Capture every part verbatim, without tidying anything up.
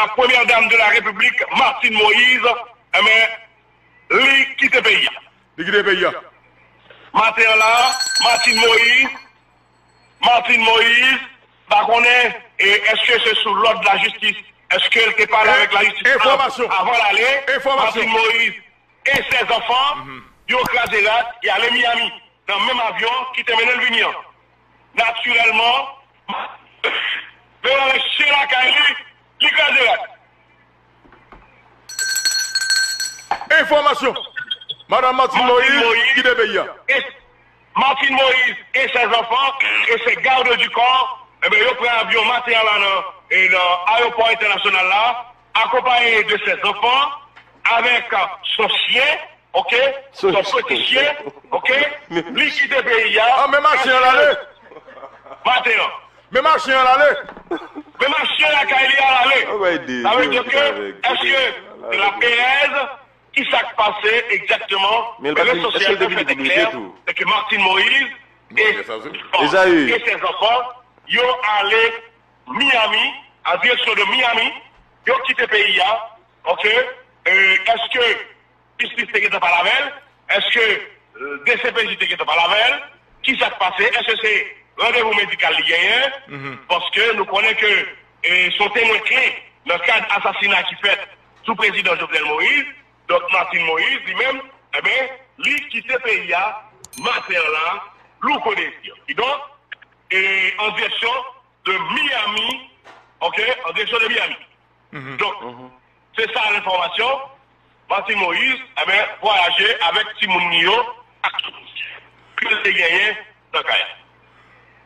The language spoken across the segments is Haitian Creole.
la première dame de la République, Martine Moïse, enben, li kite peyi a. Li kite peyi a. Maten an la, Martine Moïse, Martine Moïse, pa konnen, e, èske se sou lòd lajistis, èske l te pale avèk lajistis av-, avan l ale, Martine Moïse e sèz anfan, yo kraze rat, y ale Miami, nan menm avyon ki te mennen l vini an. Natirèlman, menm avèk chen lakay li, li kraze rat. Enfòmasyon. Madanm Martine Moïse kite peyi a. E Martine Moïse e sèz anfan e se garde du corps, enben, yo pran avyon maten an la nan, e nan ayewopò entènasyonal la, akonpaye de sèz anfan, avèk, euh, son chyen, ok, son peti chyen, ok, li kite peyi a. Ah, men machin an l ale. Maten an. Men machin an l ale. Men machin lakay li a l ale. Sa vle di ke, èske se la perèz? Ki sa k pase egzakteman? Men rezo sosyal yo fè klè, se ke Martine Moïse e, e sèz anfan, yo ale Miami, an direksyon de Miami, yo kite peyi a, ok? E, èske jistis te gentan pale avè l? Èske, e, D C P J te gentan pale avè l? Ki sa k pase? Èske se randevou medikal li genyen? Paske nou konnen ke, e, se yon temwen kle nan kad asasina ki fèt sou prezidan Jovenel Moïse. Donk, Martine Moïse, li menm, enben, li kite peyi a maten an la, louko dezir. Kidonk, e, an direksyon de Miami, ok, an direksyon de Miami. Donk, se sa lenfòmasyon. Martine Moïse, enben, vwayaje avèk timoun li yo, ak tout ke l te genyen nan kay la.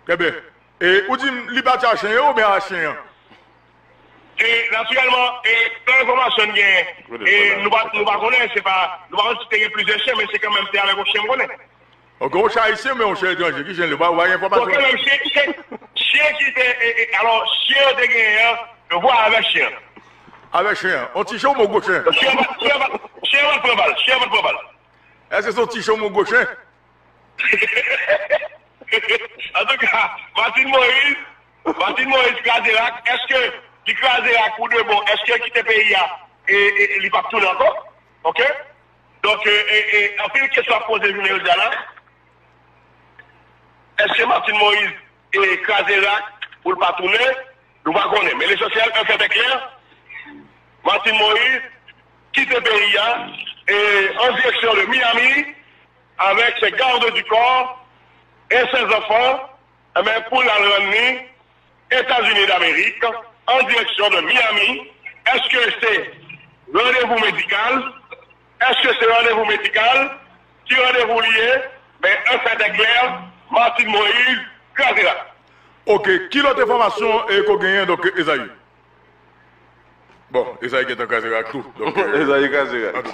Trè byen. E ou di m li pati a chen yo oubyen a chen an? E, natirèlman, e, nan enfòmasyon n genyen, e, nou pa, nou pa konnen, se pa, nou pa konnen si te gen plizyè chen, men se kanmenm te avèk yon chen m konnen. Ok, yon chen ayisyen oubyen yon chen etranje? Ki chen l ye? Ou pa, ou pa gen enfòmasyon? Ok, men chen, chen, chen ki te, e, e, alò, chen yo te genyen an, yo vwayaje avèk chen an. Avèk chen an. Yon ti chen oubyen yon gwo chen? Chen an pa, chen an pa, chen an pa t pran bal, chen an pa t pran bal. Èske se yon ti chen oubyen yon gwo chen? Antouka, Martine Moïse, Martine Moïse kraze rak. Èske li kraze rak pou de bon? Èske l kite peyi a e, e, e li p ap tounen ankò? Ok? Donk, e, e, e, anpil kesyon ap poze jounen jodi a la. Èske Martine Moïse, e, kraze rak pou l pa tounen? Nou pa konnen. Men lesansyèl, un fait est clair, Martine Moïse kite peyi a, e, an direksyon de Miami, avèk ses gardes du corps e ses enfants, enben, pou l al rann li Etazini Damerik, an direksyon de Miami. Èske se randevou medikal? Èske se randevou medikal? Ki randevou li ye? Men, un fait est clair, Martine Moïse kraze rak. Ok, ki lòt enfòmasyon, e, ke w genyen, donk, Ezayi? Bon, Ezayi gentan kraze rak tou. Donk, e, Ezayi kraze rak.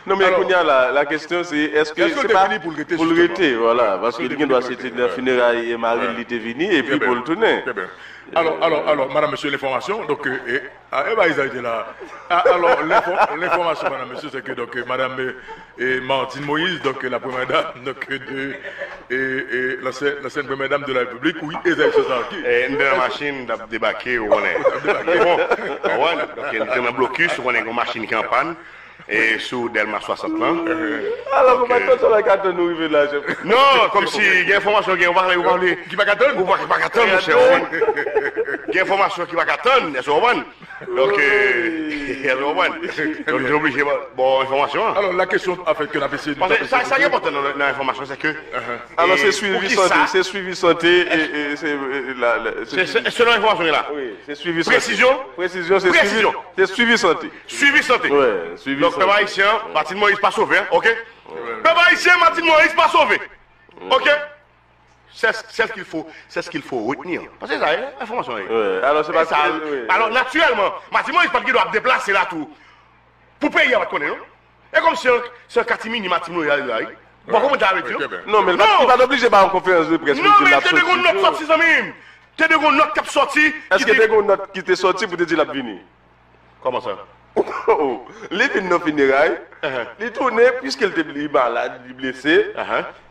Non, men kounye a la, la kesyon se, èske se pa pou l rete, vwala, paske li gen dwa se te nan fineray e mari l li te vini, epi pou l tounen. Trè byen. Alò, alò, alò, madam, mesye, lenfòmasyon, donk, e, e, a, e ba Ezayi te la. A, alò, lenfò-, lenfòmasyon, madam, mesye, se ke, donk, e, madam, e, e Martine Moïse, donk, la première dame, donk, de, e, e, l'ancienne, l'ancienne première dame de la République, wi, Ezayi Sosa, ki. E, n te nan machin, n t ap debake, ou konnen. Bon, ou konnen, donk, n te nan blokis, ou konnen, gen yon machin ki an pàn, e, sou Dèlma swasant lan. Alò, donk, konbyen tan sa la ka tann nou rive la, chèf? Non, kòmsi gen enfòmasyon, gen, ou pa, ou pa vle. Ki pa ka tann? Ou pa, ki pa ka tann, monchè, ou konprann? Gen enfòmasyon ki pa ka tann, èske w konprann? Donk, e, èske w konprann? Donk, nou oblije ba, ba w enfòmasyon an. Alò, la kesyon, an fèt, ke n ap eseye, paske sa, sa ki enpòtan nan, nan enfòmasyon, se ke, alò, se swivi sante, se swivi sante, e, e, se, e, la, la, se, se, selon enfòmasyon la. Wi, se swivi sante. Presizyon? Presizyon, se swivi, se swivi sante. Swivi sante. Wi, swivi sante. Donk, pèp ayisyen an, Martine Moïse pa sove, ok? Pèp ayisyen, Martine Moïse pa sove. Ok? C'est, c'est ce qu'il faut, c'est ce qu'il faut retenir. Paske sa, e, enfòmasyon, e. Wi, alò, se pa sa, wi. Alò, natirèlman, Martine Moïse pa t gen dwa ap deplase la tou. Pou peyi a pa t konnen, non? E kòmsi se an katimini Martine Moïse ale la, wi. Ou pa konprann sa vle di, non? Non, men li pa, li pa t oblije ba yon konferans de près pou l di l ap soti. Non, men te dwe gen yon nòt sòti, zanmi m. Te dwe gen yon nòt k ap sòti. Èske te gen yon nòt ki te sòti pou te di l ap vini? Kòman sa? Li vin nan fineray, li tounen, piske l te, li malad, li blese,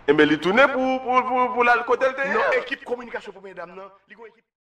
enben, li tounen pou, pou, pou, pou l al kote l te ye. Non, ekip kominikasyon premyè dam nan, li gon ekip